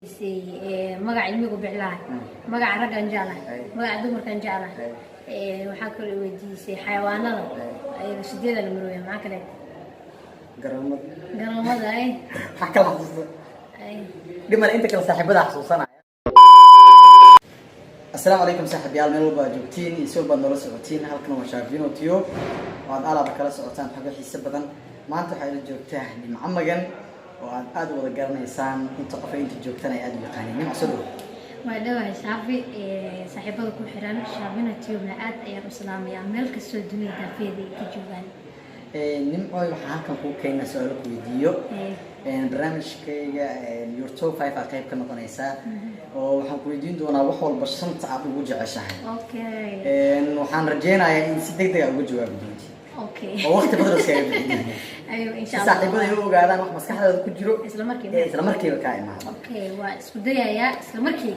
Magaca ilmigu biclahay, magaca raggan jeclahay, magaca dumarkan jeclahay. Waxaa kaloo weydiisay xayawaanada, ayaga sideeda la marooya. Maxaa kale? Garoomada. Garoomada ay. Maxaa kala xasuusta? Dhiman inta kale saaxiibada xasuusanaya. Asalaamu calaykum saaxiibayaal, meel walba aad joogtiin iyo si walba aad noola socotiin. Halkan waa Shaafino Tube oo aad alaaba kala socotaan xogo xiise badan. Maanta waxaa ila joogtaa Nimco Magan oo aad aada u wada garanaysaan, inta qof ay inta joogtana ay aada u yaqaaniin. Nimco, soo dhow. Waa dhawahay Shaafi. Saaxiibada ku xiran Shaafina Tube-na aad ayaan u salaamayaa meel kastoo dunida daafeeda ay ka joogaan. Nimcoy, waxaan halkan kuu keenaa su-aalo ku weydiiyo. Barnaamijkayga Your Top Five aa qayb ka noqonaysaa oo waxaan ku weydiin doonaa wax walba shanta aad ugu jeceshahay. Waxaan rajeynayaa in si deg deg a uga jawaabi doonti oo waqti badan iskaga bixin ayo si insha Allah. Saaxiibada ay u ogaadaan wax maskaxdaada ku jiro isla markiiba. Ee isla markiiba kaa imaado. Okay, waa isku dayayaa isla markii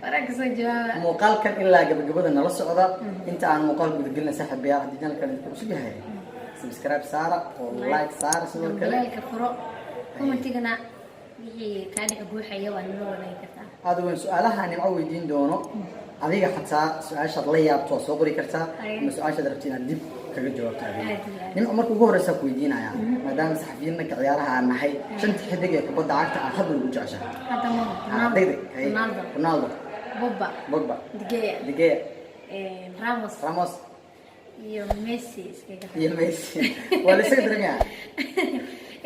waraa kasoo jawaaba. Muuqaalkan ilaa gabagabada nala socda. Inta aan muuqaal gudagelina, saaxiibayaal, haddii channelkan idinku cusub yahay, subscribe saara oo like saara sidoo kale. Gambaleelka furo, commentigana wixii kaa dhex guuxaya waa nala wadaagi kartaa. Aada weyn. Su-aalaha Nimco weydiin doono, adiga xataa su-aashaad la yaabto waa soo qori kartaa ama su-aashaad rabti inaad dib kaga jawaabto adiga. Aad iyo aad. Nimco, marka ugu horeysa ku weydiinaya, maadaama saxafiyiin dhanka ciyaaraha aan nahay, shanta xidig ee kubadda cagta aad hadda ugu jeceshahay? Hadda ma Ah, deg deg. Hay. Ronaldo. Ronaldo. Pogba. Pogba. De Gea. De Gea. Ramos. Ramos. Iyo Messi iskaga. Iyo Messi waa la isaga dareemayaa.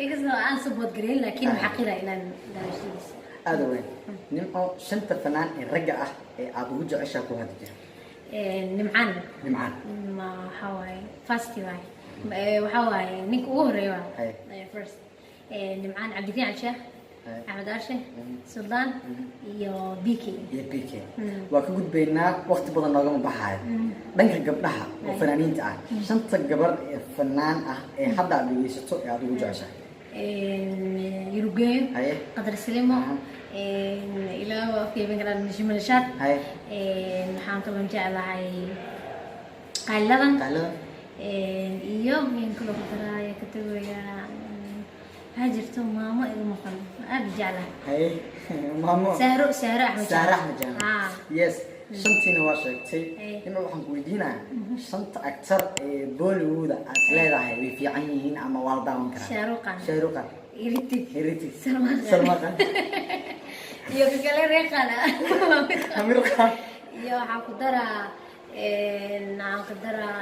Inkastoo aan support gareyn, laakiin waxaa qira inaan daawashadiisa. Aada weyn. Nimco, shanta fanaan ee ragga ah ee aad ugu jeceshaha ku hadda jira? Nimcaan. Nimcaan. Ma waxaa waaye first waaye. Waxaa waaye ninka ugu horeeya waa first. Nimcaan, Cabdikariin Cabdishaah, Axmed Arshe, Suldaan iyo BK. Iyo BK. Waa ka gudbaynaa, waqti badan noogama baxaayo. Dhanka gabdhaha oo fanaaniinta ah, shanta gabar ee fanaan ah ee hadda aad dhegeysato ee aad ugu jeceshahay? Yurugeyo, Qadar Silimo, ilaa waa afkeyban karaa, Nashimalishaad. Waxaan kaloo jeclahay Qayladan. Qaylada. Iyo min kaloo ku daraaya ka tagaya. Waxaa jirto maamo iga maqan, aad u jeclahay. Haye, maamo. Sahro, Sahro Axmed. Saare Axmed Jaamac. Yes, shantiina waa sheegtay. Ima waxaan ku weydiinayaa shanta actor ee Bollywood aad leedahay way fiican yihiin ama waa la daawan karaa? Shahrukh Khan. Shahrukh Khan. Hrithik. Hrithik. Salman Khan. Salman Khan. Iyo kakale reeqana. Amir Khan. Iyo waxaan ku daraa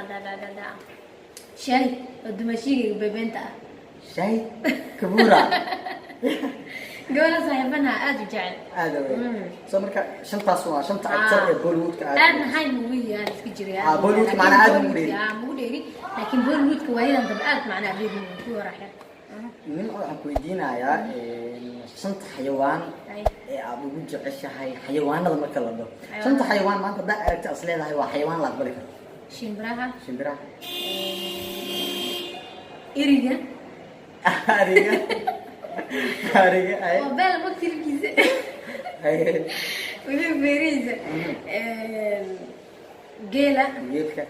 da da da da Shahid oo dumashiga bebeenta ah. Shahid Kapoor. Gabadha saaxiibanaha aad u jecel. Aada weyn. So marka shantaas waa shanta actor ee Bollywoodka aad Aad maxay mugu yahay iska jiray. Ah, Bollywoodka macnaa aad ugu dheeri. Ah, mugu dheeri, laakiin Bollywoodka waayadan dambe aad macnaa dheeri ku waraxya. Nin waxaan ku weydiinayaa shanta xayawaan ee aad ugu jeceshahay, xayawaanada marka la dhaho, shanta xayawaan maanta haddaa aragti as leedahay waa xayawaan la aqbali karo. Shimbiraha. Shimbiraha. Eriga. Ariga, ariga ay. Waa beel magtilkiisa. Weliba beerihiisa. Geela. Geelka.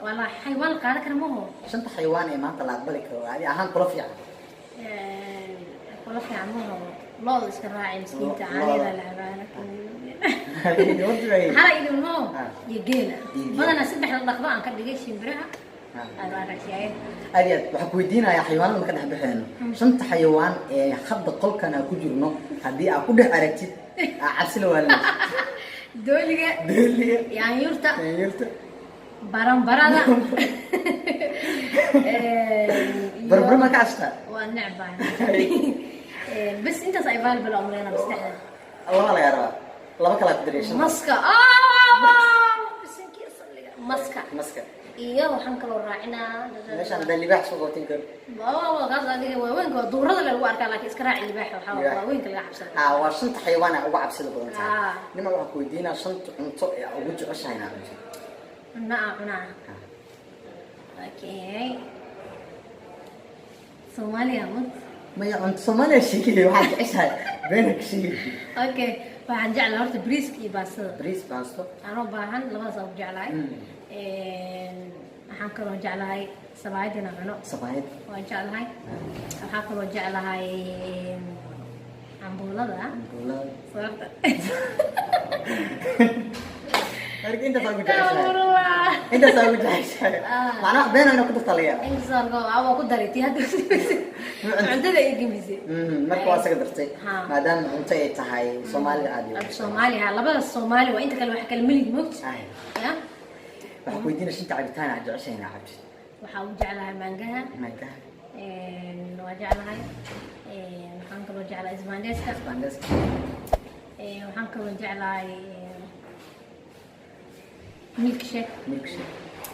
Wala xayawaan la qaadan kara maho. Shanta xayawaan ee maanta la aqbali karo adi ahaan kula fiican. Kula fiican maho, lo'da iska raaci miskiinta. Lo'da. Caanaheeda la cabaa, laakiin hala idin maho. Iyo geela. Iyo geela. Badanaa saddex la dhaqdo aan ka dhigay shimbiraha. Aad waa raacsiyaaye. Aad iyo aad. Waxaan ku weydiinayaa xayawaanada marka dhex baxeeno, shanta xayawaan ee hadda qolkan aan ku jirno, haddii aad ku dhex aragtid aa cabsi la waalinayso. Dooliga. Dooliga. Yaanyuurta. Yaanyuurta. Baranbarada. Barbaro ma ka cabsataa? Waa necbahay bas, intaas ay available aan umaleynaa maskaxda. Laba lagaa rabaa, laba kalaa ku daraya shanta. Maska. Bisinkiir salliga maska. Maska. Iyo waxaan kaloo raacinaa. Meeshaan haddaa libaax soo qabatin karo. Kaas adiga waaweynka waa duurada lagu arkaa, laakiin iska raaci libaaxa waxaa Libaax. Waaweynka laga cabsada. Ah, waa shanta xayawaan aa uga cabsida badan tahay. Nima, waxaan ku weydiinaa shanta cunto ee aa ugu jeceshahay inaad cunto. Cunno aa cunaa? Okay, Soomaaliya mud. Maya, cunto Soomaaliya sheegay, waxaad jeceshahay beena ka sheegay. Okay, waxaan jeclahay horta bariiska iyo baastada. Bariis, baasto. Anoo baahan labadaas aan ugu jeclahay. Waxaan kaloo jeclahay sabaayad inaan cuno. Sabaayad. Waan jeclahay. Waxaan kaloo jeclahay Gobolada. Gobolada. Sababta. Marka intaasaa ugu jeceshahay? Astaghfirullah. Intaasaa ugu jeceshahay? Ah. Macnaha been ayna ku darta laga yaaba. Inkastoo waa ku daray tii hadda cuntada ay gemisay. Marka waa isaga dartay. Ha. Maadaama cunto ay tahay Soomaalida aad iyo Af Soomaali ha, labada Soomaali waa, inta kale wax kale malid moogta. Ay. Ya. Waxaan ku weydiinaya shanta cabitaan aad jeceshahay inaad cabtid. Waxaa u jeclahay maangaha. Maangaha. Waa jeclahay. Waxaan kaloo jeclahay isbaandeeska. Isbaandeeska. Waxaan kaloo jeclahay milkshake. Milkshake.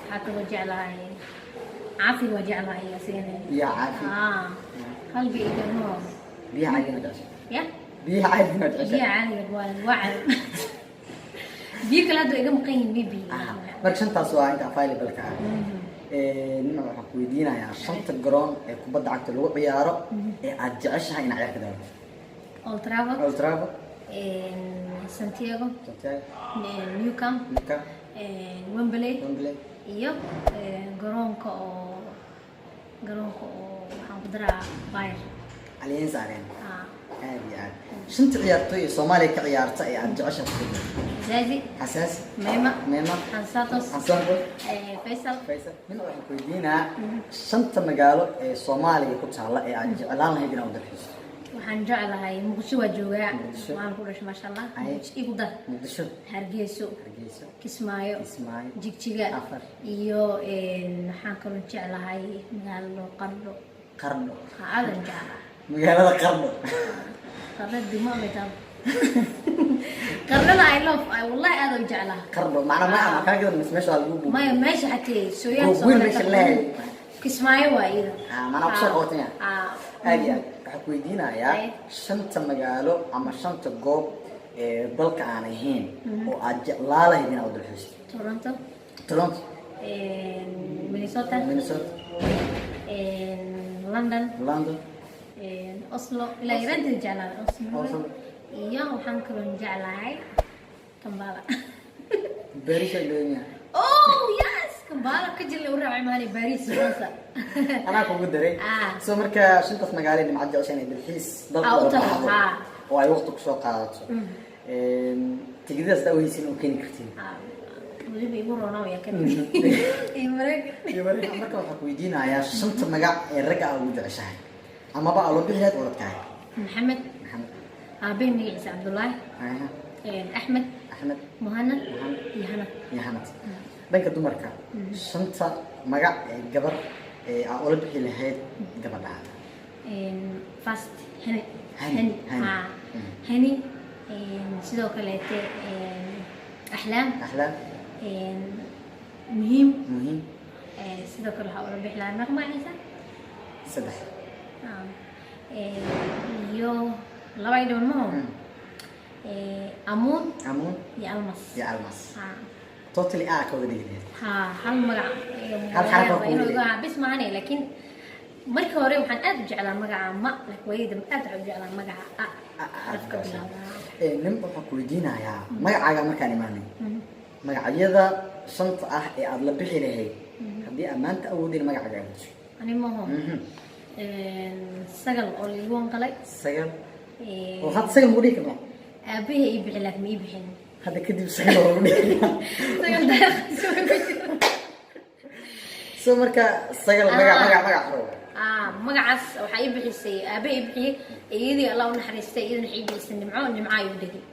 Waxaa kaloo jeclahay caafi, waa jeclahay asigana. Biyaha caafi. Ah, qalbi iyo gacmo. Biyaha caadiga jeceshahay? Ya. Biyaha caadiga jeceshahay? Biyaha caadiga waa cad, biyo kale hadda iga maqan yihiin maybe. Ah, marka shantaas waa inta available-ka ah. Nima, waxaan ku weydiinayaa shanta garoon ee kubadda cagta lagu ciyaaro ee aad jeceshahay inaad ciyaar ka daawato. Old Trafford. Old Trafford. Santiago. Santiago. Nou Camp. Nou Camp. Wembley. Wembley. Iyo garoonka oo waxaan ku daraa Bayern. Allianz Arena. Ah. Aad iyo aad. Shanta ciyaartoy ee Soomaaliya ka ciyaarta ee aad jeceshahay ku jiro? Zazi. Xasaasi. Mema. Neymar. Santos. Xasan. Faisal. Faisal. Nin, waxaan ku weydiinaa shanta magaalo ee Soomaaliya ku taalla ee aad jeclaan lahayd inaad u dalxiisto. Waxaan jeclahay Muqdisho, waa joogaa. Muqdisho. Waan ku dhashay, maasha Allah. Ay. Muqdisho igu dar. Muqdisho. Hargeyso. Hargeysa. Kismaayo. Kismaayo. Jigjiga. Afar. Iyo waxaan kaloo jeclahay magaalada Qardho. Qardho. Aadan jeclahay. Magaalada Qardho. Qardho degmo amay tahay? Qardhada I love, I wallahi aad u jeclahay. Qardho macna ma ama kaa gadan mise meesha waa lagu buubo? Maya, meesha xatee sooyaal. Goob weyn meesha leeyahay. Kismaayo waa iyada. Ah, macnaa kusoo qabatay. Ah. Aad iyo aad. Waxaan ku weydiinayaa Ay. shanta magaalo ama shanta goob ee dalka aan ahayn oo aad jeclaa lahayd inaad u dalxiisto. Toronto. Toronto. Minnesota. Minnesota. London. London. Oslo, ilaa yaraanteeda jeclaa Oslo. Oslo. Iyo waxaan kaloo jeclahay Kampala. Paris ay leeyahay. Oh yes, Kampala ka jirla u raacay maali Paris, Faransa. Anaa kugu daray. Ah. So marka shantaas magaalo ee nimcad jeceshahay inay dalxiis dalka Ah, u uga tago, baxdo ah. oo ay waqti kusoo qaadato. Tigidadaas daa uhaysin oo keeni kartiin. Ah, weliba igu roonaa yaa kan iyo Mareykan. Iyo marka waxaan ku weydiinayaa shanta magac ee ragga aa ugu jeceshahay amaba aa loo bixi lahayd orodkaaga. Maxamed. Maxamed. Aabbahay magaciisa Cabdullaahi. Aha. Axmed. Axmed. Muhanad. Muhanad. Iyo Hanad. Iyo Hanad. Dhanka dumarka, shanta magac ee gabar ee aa ula bixi lahayd gabadhaada. First Hani. Hani, Hani. Hani. Haa. Hani, sidoo kaleete Axlaam. Axlaam. Muhiim. Muhiim. Sidoo kale waxaa ula bixi lahaa meeqa magaciisa? Saddex. Ah, iyo laba ay dhiman maho. Amuun. Amuun. Iyo Almas. Iyo Almas. Haa. Totally aa ka wada dhigi lahayd. Haa, hal magac. Hal xaraf oo kugu inuu dhigay. Bis maahane, laakiin markii hore waxaan aad u jeclaa magaca ma, laakiin waayadii dambe aad waxaan u jeclaa magaca a xarafka bilaabaa. Nin, waxaan ku weydiinayaa magacaaga markaan imaanay, magacyada shanta ah ee aada la bixi lahayd haddii aad maanta awoodin magacaaga aad gasho. Ani maho Sagal oo laigu wanqalay. Sagal oo hadda Sagal magu dhihi karnaa? Aabahay ii bixi, laakiin ma ii bixin. Hadda kadib Sagal oo lagu dhihi karnaa. Sagal daaqis way ku jiro. So marka Sagal magac magac xoro. Ah, magacaas waxaa ii bixisay aabahay ii bixiyey, iyadii Allah u naxariistay, iyadana waxay ii bixisay Nimco. Nimco ayuu dhegay.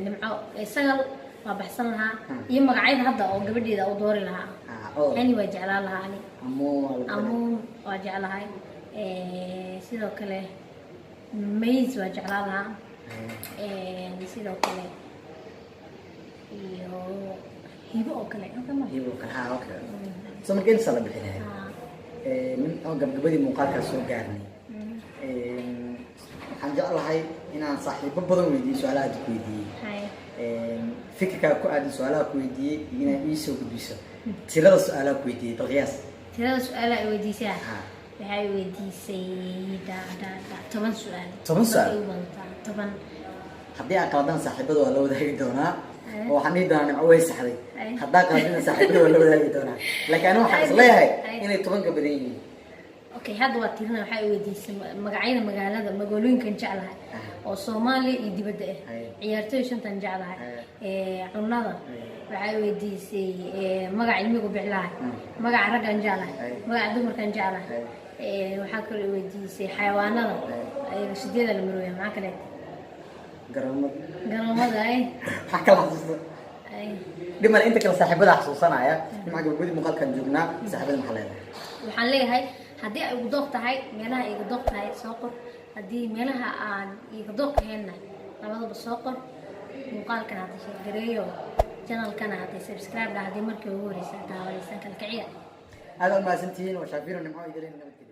Nimco. Sagal waa baxsan lahaa iyo magacyada hadda oo gabadheeda u doori lahaa. Ah, oo. Hani waa jeclaan lahaa ani. Amuun waa lagu daray. Amuun waa jeclahay. Sidoo kale Mays waa jeclaan lahaa. Sidoo kale iyo Hibo oo kale. Halkan ma? Hibo kale, ha, okay. So marka intaas la bixi lahayd. Ah. Nin oo gabgabadii muuqaalkaas soo gaarnay. Waxaan jeclahay inaan saaxiibo badan weydiiyo su-aalaha aad ku weydiiyey. Hay. Fikirkaa ku aadan su-aalaha ku weydiiyey iyo inaad ii soo gudbiso tirada su-aalaha ku weydiiyey, bal qiyaas. Tirada su-aalaha ay weydiisaa? Ha. Waxay weydiisay da da da 10 su-aal. 10 su-aal? Markay u badataa 10. Haddii aad qaladaan saaxiibada waa la wadaagi doonaa Ay. oo waxaan dhihi doonaa Nimco way saxday. Ay. Haddaa qaladina saaxiibada waa la wadaagi doonaa, laakiin aniga waxaan is leeyahay Ay. inay 10 ka badan yihiin. Okay, hadda waa tirina. Waxaa i weydiisay magacyada magaalada, magaalooyinkan jeclahay oo Soomaaliya iyo dibadda ah. Ciyaartooy shantan jeclahay. Cunada. Waxaa i weydiisay magaca ilmigu biclahay, magaca raggan jeclahay, magaca dumarkan jeclahay. Waxaa kaloo i weydiisay xayawaanada. Ayaga sideeda la marooya. Maxaa kale? Garoomada. Garoomada ay. Maxaa kala xasuusta? Ay. Dhimale, inta kale saaxiibada xasuusanaya. Nimca, gabagabadii muuqaalkan joognaa, saaxiibada maxaa leedahay? Waxaan leeyahay, haddii ay igu dooq tahay, meelaha iga dooq tahay soo qor. Haddii meelaha aan iga dooq ahaynna, labadaba soo qor. Muuqaalkan hadda share gareeyo, channelkana hadday subscribe dhah haddii markii ugu horeysa daawanaysan. Kala kiciya. Aad u mahadsantihiin. Waa Shaafiro, Nimco idilin, nabadgelyo.